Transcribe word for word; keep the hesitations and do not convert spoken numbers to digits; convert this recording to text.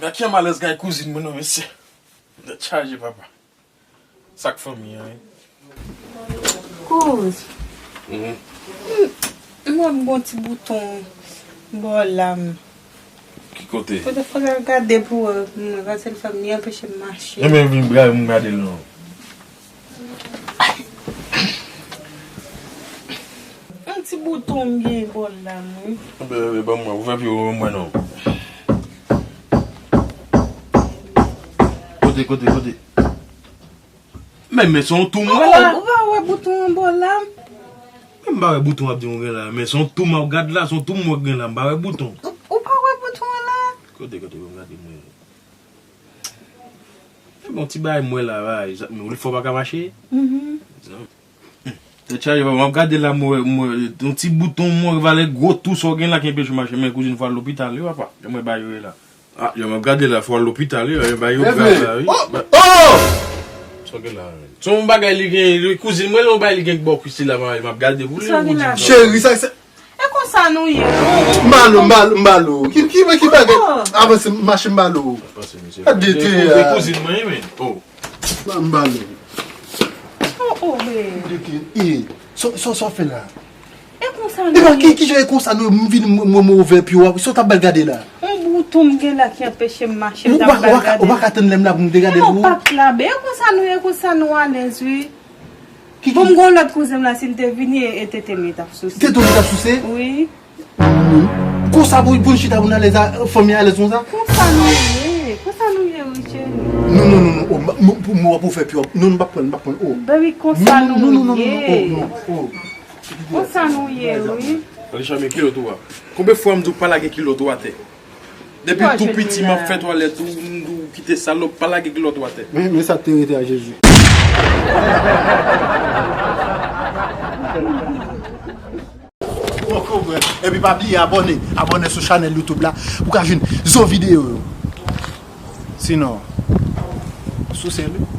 Gad ki malèz kay kouzin mwen non, mesye. Tèt chaje, papa. Sa k fanmi an, wi. Kouz. Mhm. M wè m gon ti bouton bò la m. Ki kote? Kote fò l al gade pou wè, m wè, paske l fè m li anpeche m mache. Ebyen vin bra m gade l non. Yon ti bouton m gen bò la m wi. Ebyen, ebyen, ban mwen, ou fè pye ou ban mwen non. Kote, kote, kote? Men, men se yon tou m wè la. Ou pa wè bouton an bò la? Men m pa wè bouton w ap di m gen la. Men se yon tou m ap gad la, se yon tou m wè gen la. M pa wè bouton. Ou, ou pa wè bouton an la? Kote, kote, ban m gade mwen. Men bon, ti bagay m wè la, bagay, zak, men ou li fò pa ka mache? Mhm. Tèt chaje, papa, m ap gade la, m wè, m wè, yon ti bouton, m wè, valè gwo tou, sa w gen la ki anpeche w mache, men kouzin fò al lopital, wi, papa. Jan m wè bagay yo ye la. Ah, jan m ap gade la, fò al lopital, wi, bagay yo grav la, wi. Oh! Oh! Sa w gen la, men? Se yon bagay li gen, li, kouzin mwen, yon bagay li gen bò kwis li la, m ap gade pou li, ou di m sa. Cheri, sa, sa, E konsa nou ye. M ba l ou, m ba l ou, m ba l ou. Ki, ki, ki bagay? Oh. Avanse, mache m ba l ou. Avanse, mesye. Gade te a. Kouzin mwen, men. Oh. M ba l ou. Oh, oh, men. Gade te, e, sa, sa, sa w fè la? E konsa nou ye. Ki, ki jan e konsa nou, m vin, m, m, m ouvè pye w, sa w t ap ba l gade la? Yon bouton m gen la ki anpeche m mache, m t ap ba l gade. Ou pa ka tann lè m la pou m te gade pou ou? E pa t la, ben, e konsa nou ye, e konsa nou alèz, wi. Bon, m gon lòt kouzen m la, si l te vini, e, e tete m li t ap souse. Tete w li t ap souse? Wi. Konsa pou, pou n chita pou n alèz, fanmi alèz konsa? Konsa nou ye, konsa nou ye, wi, cheri. Non, non, non, non, oh, m, m, pou mwen w ap fè pi, non, m p ap pran l, m p ap pran l, oh. Baby, konsa nou ye. Non, non, non, non, non, oh, non, oh. Konsa nou ye, wi. Richard, men kilòt ou a. Konbyen fwa m di w pa lage kilòt ou atè? Depi tou piti, m ap fè twalèt ou, m di w kite salòp, pa lage kilòt ou atè. Men, men sa te rete a Jezi. Epi pa bliye abòne, abòne sou chanèl YouTube la pou ka jwenn zo videyo yo. Sinon, souse li.